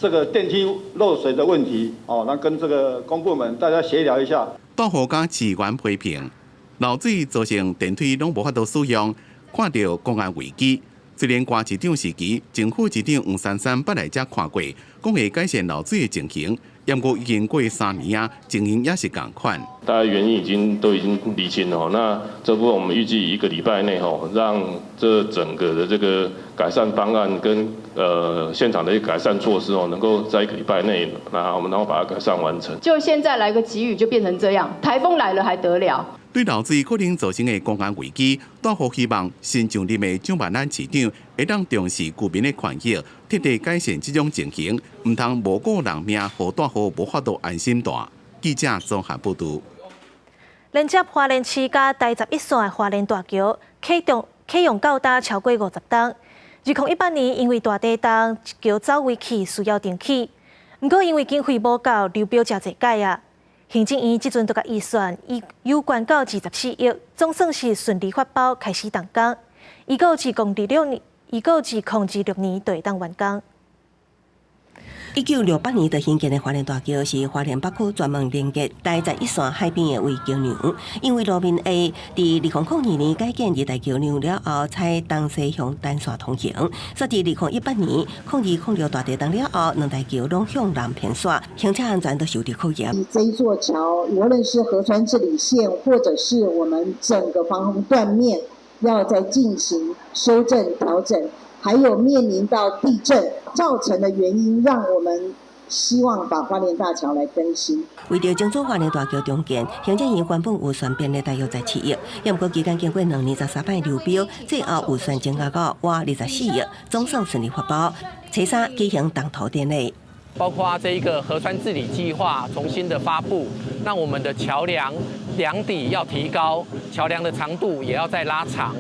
這個電梯漏水的問題，哦，那跟這個公部門大家協調一下。大戶佮市員批評。漏水造成電梯攏無法度使用，看著公安危機。雖然柯市長時期，政府市長黃珊珊捌來遮看過，講會改善漏水的情形，毋過已經過3年啊，情形猶是仝款。大概原因已經都已經釐清了，那這部分我們預計一個禮拜內吼，讓這整個的這個改善方案跟現場的一個改善措施哦，能夠在一個禮拜內，那我們然後把它改善完成。就現在來個急雨就變成這樣，颱風來了還得了？對漏水可能造成的公安危機，大戶希望新上任的蔣萬安市長會當重視居民的權益，徹底改善這種情形，毋通無顧人命，予大戶無法度安心住。記者綜合報導。連接花蓮市佮台11線的花蓮大橋啟動啟用到今超過50冬。2018年因為大地動，橋走位去需要重起，毋過因為經費無夠，流標誠濟擺啊。行政院這陣都共預算已有關到24億，總算是順利發包開始動工。預估2026年，預估2026年就會當完工。1968年就興建的花蓮大橋是花蓮北區專門連接台十一線海邊的唯一橋梁，因為路面下佇2002年改建二大橋梁了後，採東西向單線通行。所以2018年0206大地震了後，兩大橋攏向南偏徙，行車安全都受到考驗。這一座橋，無論是河川治理線，或者是我們整個防洪斷面，要再進行修正調整，還有面臨到地震造成的原因，讓我們希望把花蓮大橋來更新。為著爭取花蓮大橋重建，行政院原本預算編列大約17億，毋過期間經過2年13擺流標，最後預算增加到倚24億，總算順利發包。初三舉行動土典禮。包括這一個河川治理計劃重新的發布，那我們的橋梁梁底要提高，橋梁的長度也要再拉長。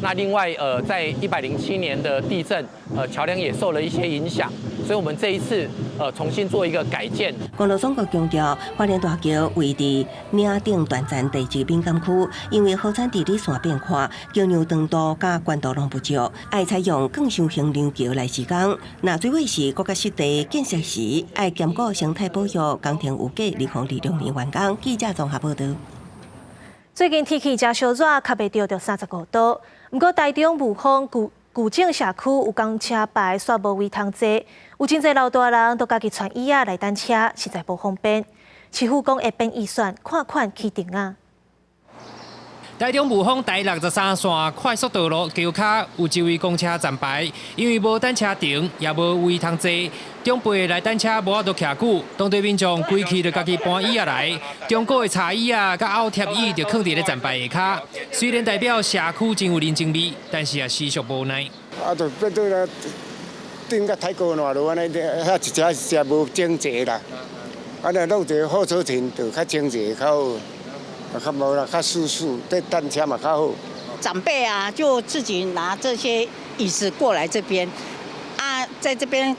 那另外，在107年的地震，橋梁也受了一些影響，所以我們這一次，重新做一個改建。公路總局強調，花蓮大橋位佇嶺頂斷層地質敏感區，因為河川治理線變寬，橋梁長度佮寬度攏不足，愛採用鋼箱型梁橋來施工。若水尾是國家濕地建設時，愛兼顧生態保育，工程預計2026年完工。記者綜合報導。最近天氣誠燒熱，較袂著著35度。毋過台中霧峰舊舊井社區有公車牌，煞無位通坐，有真濟老大人都家己傳椅仔來等車，實在無方便。市府講會編預算，看款起亭仔。台中霧峰台63線快速道路橋跤有一位公車站牌，因為無等車亭，也無位通坐，長輩來等車無法度徛久，當地民眾規氣就家己搬椅仔來，中古的柴椅仔佮拗貼椅就囥佇咧站牌下跤。雖然代表社區真有人情味，但是也實屬無奈。啊，就變做咧頂甲太高爛落按呢，遐一隻一隻無整齊啦。啊，若弄一个候車亭就較整齊較好。較無啦，較舒適，對等車嘛較好。長輩啊，就自己拿這些椅子過來這邊，啊，在這邊，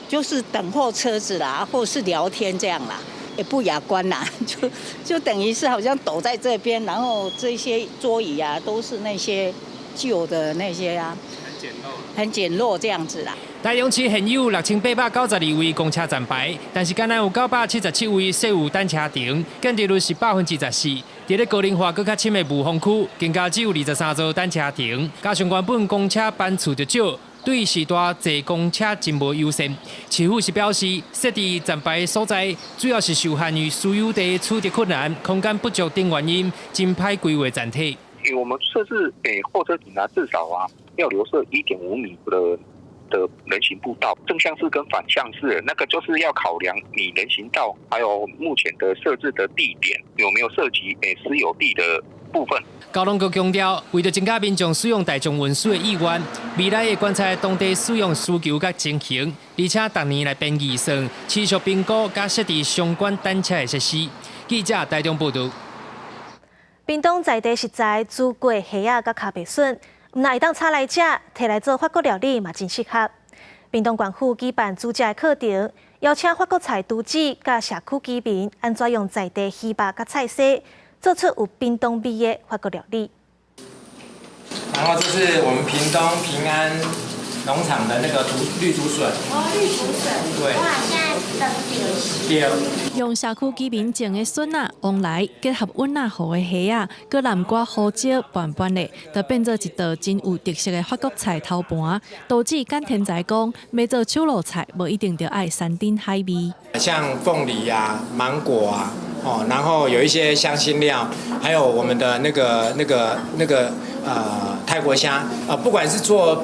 就是等候車子啦，或是聊天這樣啦，也不雅觀啦，就等於是好像躲在這邊，然後這些桌椅啊，都是那些舊的那些啊，很簡陋，很簡陋這樣子啦。台中市現有6892位公車站牌，但是干焦有977位設有等車亭，建置率是14%。佇咧高齡化閣較深的霧峰區，更加只有23座等車亭，加上原本公車班次就少，對序大坐公車真無友善。市府是表示，設置站牌所在主要是受限於私有地取得困難、空間不足等原因，真歹規劃站體。我們設置給候車亭啊，至少啊要留設1.5米的人行步道，正向式跟反向式，那個就是要考量你人行道還有目前的設置的地點有沒有涉及私有地的部分。交通局強調，為著增加民眾使用大眾運輸的意願，未來會觀察當地使用需求佮情形，而且逐年來編預算，持續評估佮設置相關等車的設施。記者台中報導。屏東在地食材煮粿、蝦仔佮咖啡筍，毋但會當炒來食，提來做法國料理嘛真適合。屏東縣府舉辦煮食的課程，邀請法國菜廚子佮社區居民，按怎用在地魚肉佮菜絲，做出有屏東味的法國料理。然後這是我們屏東平安農場的那個綠竹筍。哦，綠竹筍。對。哇，現在對。用社區居民種的筍仔、黃梨，結合阮仔湖的蝦仔，閣南瓜、胡椒拌拌咧，就變做一道真有特色的法國菜頭盤。導致簡天才講，欲做手路菜，無一定著愛山珍海味。像鳳梨啊、芒果啊，哦，然後有一些香辛料，還有我們的那個泰國蝦，啊，不管是做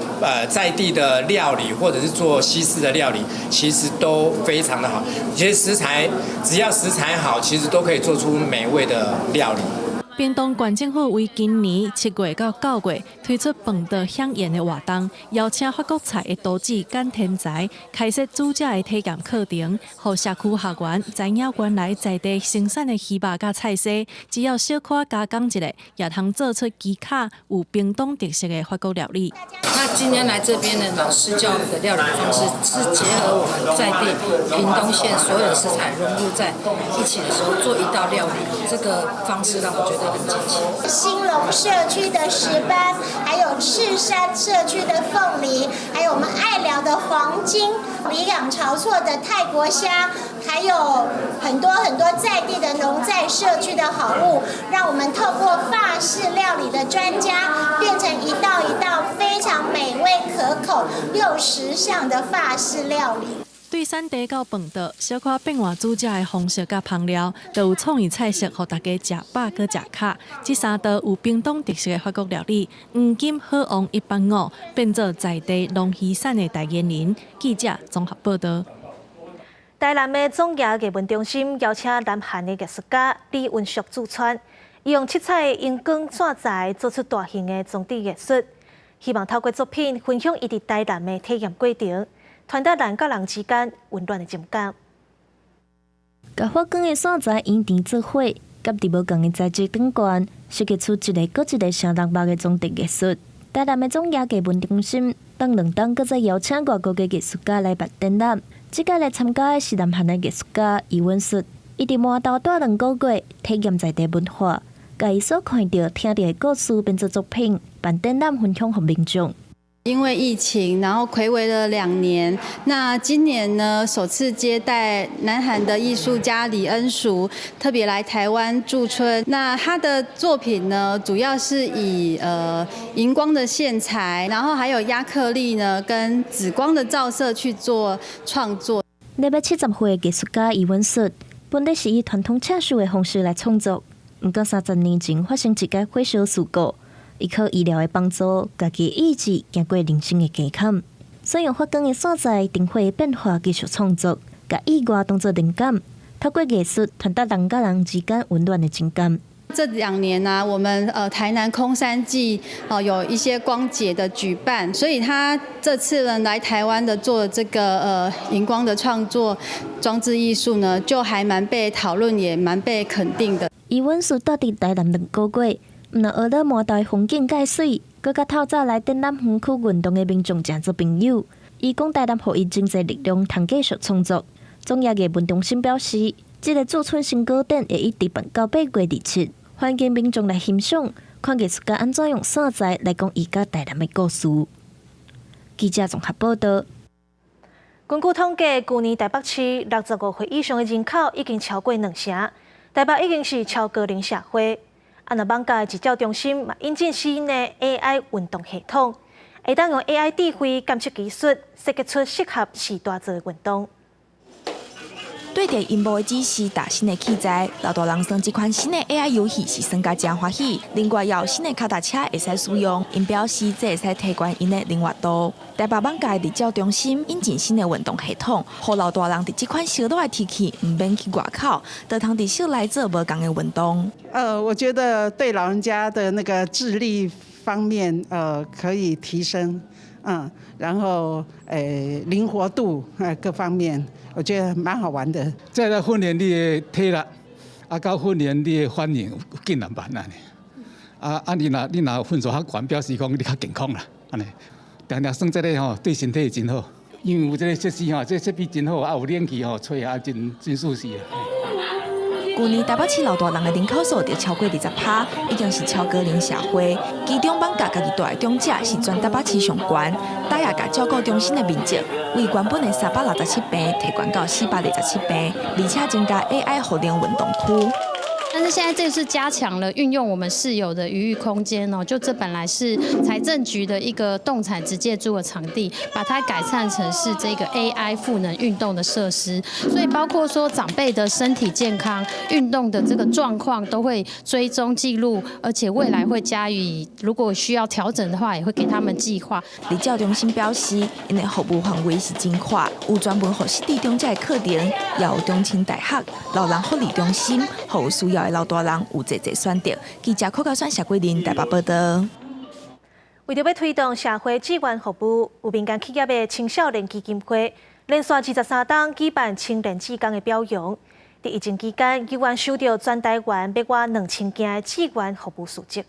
在地的料理，或者是做西式的料理，其實都非常的好。其實食材只要食材好，其實都可以做出美味的料理。屏東縣政府為今年7月到9月推出飯桌饗宴的活動，邀請法國菜的廚子簡天才開設煮食的體驗課程，予社區學員知影原來在地生產的魚肉佮菜絲，只要小可加工一下，也通做出奇巧有屏東特色的法國料理。那今天來這邊呢，老師教我們的料理方式是結合我們在地屏東縣所有食材融入在一起的時候做一道料理，這個方式讓我覺得都很整齐。興隆社區的石斑，還有赤山社區的鳳梨，還有我們愛寮的黃金，里港潮厝的泰國蝦，還有很多很多在地的農在社區的好物，讓我們透過法式料理的專家，變成一道一道非常美味可口又時尚的法式料理。對產地到飯桌，小可變換煮食的方式佮烹料，都有創意菜色，予大家食飽閣食卡。這三道有屏東特色的法國料理，黃金好王150，變做在地龍魚鱔的代言人。記者綜合報道。台南的總藝藝文中心邀請南韓的藝術家李文淑駐村，伊用七彩熒光線材做出大型的裝置藝術，希望透過作品分享伊佇台南的體驗過程。傳達人佮人之間溫暖的情感。共發光的線材用甜做伙，佮佇無仝的材質頂懸，設計出一个閣一个相當目的裝置藝術。台南的總藝藝文中心，等兩冬閣再邀請外國的藝術家來辦展覽。這屆來參加的是南韓的藝術家伊文淑，伊佇饃頭蹛兩个月，體驗在地文化，共伊所看著、聽著的故事變做作品，辦展覽分享予民眾。因為疫情，然後睽違了2年。那今年呢，首次接待南韓的藝術家李恩淑，特別來台灣駐村。那他的作品呢，主要是以熒光的線材，然後還有壓克力呢，跟紫光的照射去做創作。年逾70歲的藝術家伊文淑，本來是以傳統刺繡的方式來創作，毋過30年前發生一個火燒事故。伊靠醫療的幫助，家己的意志行過人生的關坎，使用發光的線材、燈火的變化繼續創作，共意外當做靈感，透過藝術傳達人佮人之間溫暖的情感。這2年呢，我們台南空山祭哦有一些光節的舉辦，所以他這次呢來台灣的做這個熒光的創作裝置藝術呢，就還蠻被討論，也蠻被肯定的。伊溫淑蹛佇台南兩个月。毋但學到饃頭的風景蓋媠，閣佮透早來展覽園區運動的民眾成做朋友。伊講台南予伊真濟力量，通繼續創作。總藝藝文中心表示，這个駐村成果展會一直辦到8月27，歡迎民眾來欣賞，看藝術家按怎用線材來講伊佮台南的故事。記者綜合報道。根據統計，舊年台北市65歲以上的人口已經超過兩成，台北已經是超高齡社會。啊，若艋舺的日照中心嘛引進新的 AI 運動系統，會當用 AI 智慧監測技術，設計出適合序大做的運動。對著螢幕的指示，搭新的器材，老大人耍這款新的 AI 遊戲是耍甲誠歡喜。另外，也有新的跤踏車會使使用，𪜶表示這會使提懸𪜶的靈活度。台北艋舺的日照中心引進新的運動系統，予老大人佇這款燒熱的天氣，毋免去外口，就通佇室內做無仝的運動。我覺得對老人家的那個智力方面，可以提升，然後靈活度各方面，我覺得蠻好玩的。這來訓練你的體力，啊，佮訓練你的反應竟然慢按呢。啊，你若分數較懸，表示講你較健康啦，按呢。定定耍這个吼，對身體真好，因為有這个設施吼，這個設備真好，啊有冷氣吼，吹啊真真舒適啊。舊年台北市老大人的人口數就超過20%，已經是超高齡社會。其中艋舺家己蹛的長者是全台北市上懸，大雅共照顧中心的面積，為原本的367坪提懸到427坪，而且增加 AI 賦能運動區。但是現在這次加強了運用我們市有的餘裕空間哦，就這本來是財政局的一個動產直借租的場地，把它改善成是這個 AI 賦能運動的設施，所以包括說長輩的身體健康、運動的這個狀況都會追蹤記錄，而且未來會加以如果需要調整的話，也會給他們計劃。日照中心表示，𪜶的服務範圍是真闊，有專門予失智長者的課程，也有中青大學、老人福利中心，予有需要的老大人有濟濟選擇。記者柯高選謝桂林台北報道。為著欲推動社會志願服務，有民間企業的青少年基金會連續23冬舉辦青年志工的表揚。佇疫情期間，猶原收著全台灣欲倚2000件的志願服務事跡。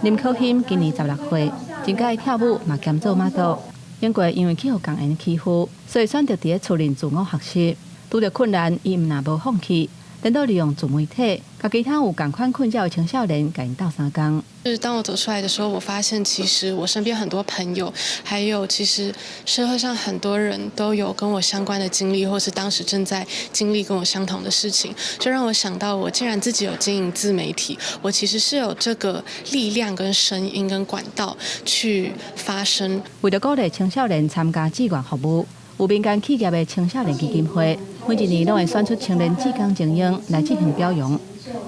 林可欣今年16歲，真佮意跳舞，嘛兼做馬道。不過因為去予工人欺負，所以選擇佇咧厝裡自我學習。拄著困難，伊毋但無放棄，顛倒利用自媒體，佮其他有仝款困擾的青少年，共𪜶鬥相共。是當我走出來的時候，我發現其實我身邊很多朋友，還有其實社會上很多人都有跟我相關的經歷，或是當時正在經歷跟我相同的事情，就讓我想到，我既然自己有經營自媒體，我其實是有這個力量跟聲音跟管道去發聲。為著鼓勵青少年參加志願服務，有民間企業的青少年基金會，每一年攏會選出青年志工精英來進行表揚。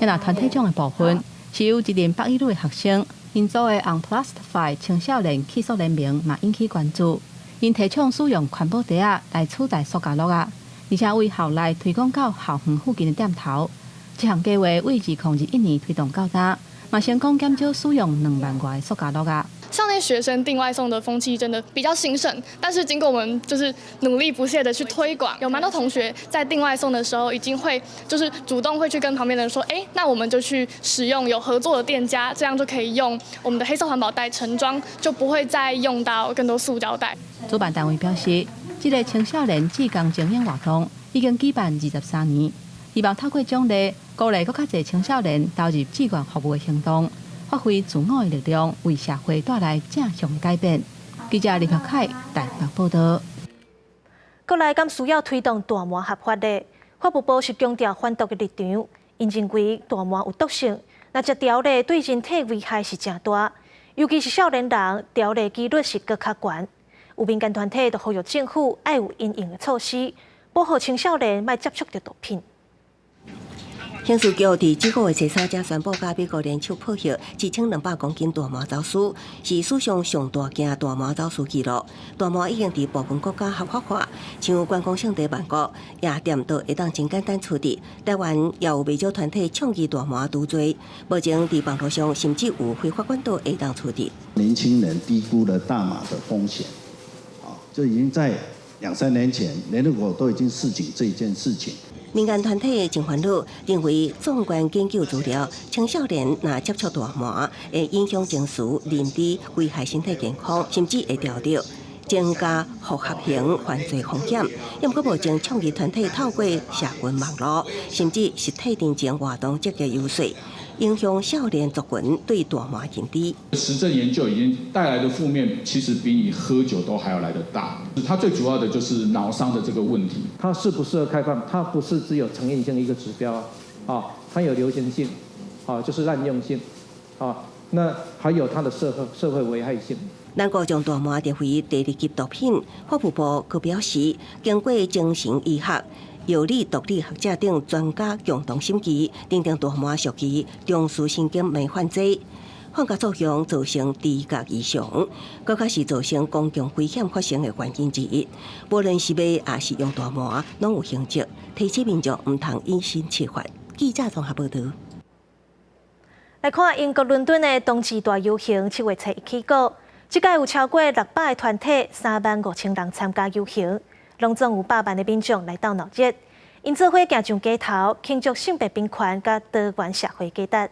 若團體獎的部分，是由一任北一女的學生𪜶組的 Unplastify 青少年棄塑聯盟嘛引起關注。𪜶提倡使用環保袋仔來取代塑膠袋，而且為校內推廣到校園附近的店頭。這項計劃為2021年推動到今，嘛成功減少使用2萬外的塑膠袋。校內學生訂外送的風氣真的比較興盛，但是經過我們就是努力不懈的去推廣，有蠻多同學在訂外送的時候已經會就是主動會去跟旁邊的人說，哎，那我們就去使用有合作的店家，這樣就可以用我們的黑色環保袋盛裝，就不會再用到更多塑膠袋。主辦單位表示，這個青少年志工精英活動已經舉辦23年，希望透過獎勵，鼓勵閣較濟青少年投入志願服務的行動。發揮自我的力量，為社會帶來正向的改變。記者李柏凱台北報道。國內敢需要推動大麻合法的？法務部是強調反毒的立場，𪜶認為大麻有毒性，若食著咧對人體危害是誠大，尤其是少年人著的幾率是閣較懸。有民間團體就呼籲政府愛有因應的措施，保護青少年莫接觸著毒品。刑事局佇這個月初三才宣布，佮美國聯手破獲1200公斤大麻走私，是史上上大件大麻走私紀錄。大麻已經佇部分國家合法化，像觀光勝地曼谷夜店都會當真簡單取得。台灣也有袂少團體倡議大麻除罪，目前佇網路上甚至有非法管道會當取得。年輕人低估了大麻的風險，啊，就已經在兩三年前，聯合國都已經示警這件事情。民間團體真煩惱，認為縱觀研究資料，青少年若接觸大麻，會影響情緒、認知，危害身體健康，甚至會著毒，增加複合型犯罪風險。毋過目前倡議團體透過社群網路，甚至實體認證活動積極遊說，影響少年族群對大麻認知。實證研究已經帶來的負面，其實比你喝酒都還要來得大。它最主要的就是腦傷的這個問題。它適不適合開放？它不是只有成癮性一個指標啊，它有流行性，啊，就是濫用性，啊，那還有它的社會危害性。咱國將大麻列為第二級毒品，法務部閣表示，經過精神醫學、藥理、毒理學者等專家共同審議，認定大麻屬於中樞神經迷幻劑，放假作用造成知覺異常，閣較是造成公共危險發生的原因之一。無論是賣抑是用大麻，攏有刑責，提醒民眾毋通以身試法。記者綜合報導。來看英國倫敦的冬至大遊行，7月初一起鼓，這擺有超過600個團體，3萬5千人參加遊行，攏總有百萬的民眾來鬥鬧熱，𪜶做伙行上街頭，慶祝性別平權佮多元社會價值。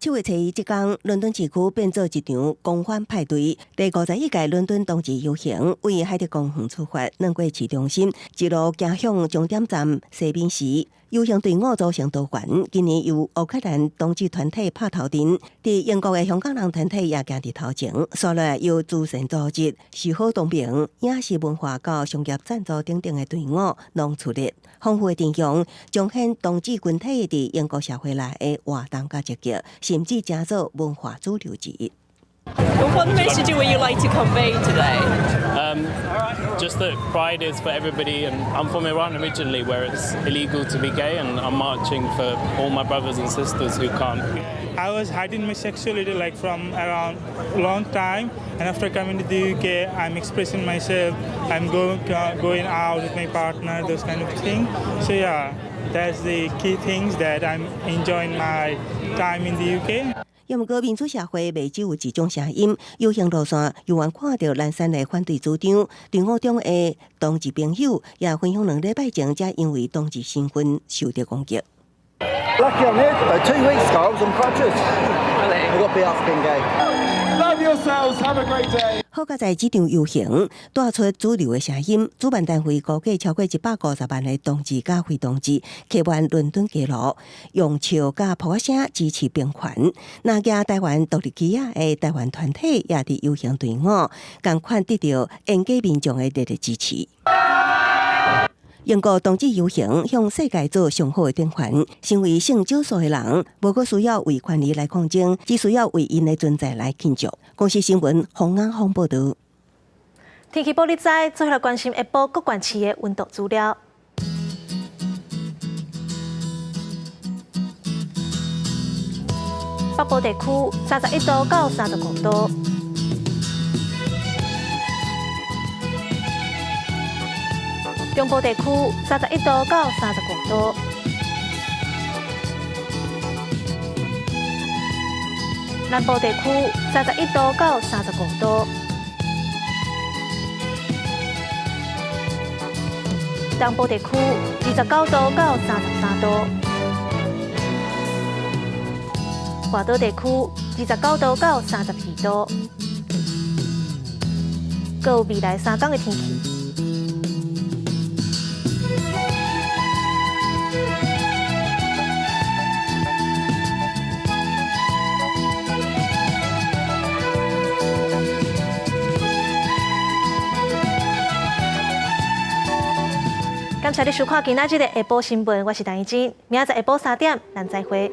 7月初一這工，倫敦市區變做一場狂歡派對。第51屆倫敦冬至遊行為海德公園出發，轉過市中心，一路行向終點站西敏寺。遊行隊伍組成多元，今年由烏克蘭冬至團體拍頭陣，佇英國的香港人團體也行佇頭前。紲落來由慈善組織、時好同盟、影視文化佮商業贊助等等的隊伍攏出列，豐富的陣容彰顯同志群體佇英國社會內的活動佮積極，甚至成做文化主流之一。 What message would you like to convey today? Just that pride is for everybody, and I'm from Iran originally, where it's illegal to be gay, and I'm marching for all my brothers and sisters who can't. I was hiding my sexuality like from around long time, and after coming to the UK, I'm expressing myself. I'm going out with my partner, those kind of things. So yeah, that's the key things that I'm enjoying my time in the UK. 毋過民主社會袂只有一種聲音，遊行路線猶原看著懶散的反對主張，隊伍中的同志朋友也分享2禮拜前才因為同志身份受著攻擊。 Lucky I'm here today. 2 weeks ago, I was on crutches. I got beat up for being gay. Love yourselves. Have a great day. 好佳哉這場遊行帶出主流的聲音，主辦單位估計超過150萬的同志佮非同志，客滿倫敦街路，用笑佮噗仔聲支持平權。若舉台灣獨立旗仔的台灣團體也佇遊行隊伍，仝款得著沿街民眾的熱烈支持。英國同志遊行向世界做上好的典範，身為性少數的人，無閣需要為權利來抗爭，只需要為𪜶的存在來慶祝。公視新聞，洪安峰報導。天氣報你知，最後來關心下晡各縣市的溫度資料。北部地區31度到35度。中部地區31度到35度，南部地區31度到35度，東部地區29度到33度，外島地區29度到32度，閣有未來3工的天氣。感謝你收看今仔日的下晡新聞，我是陳怡靜，明仔載下晡3點，咱再會。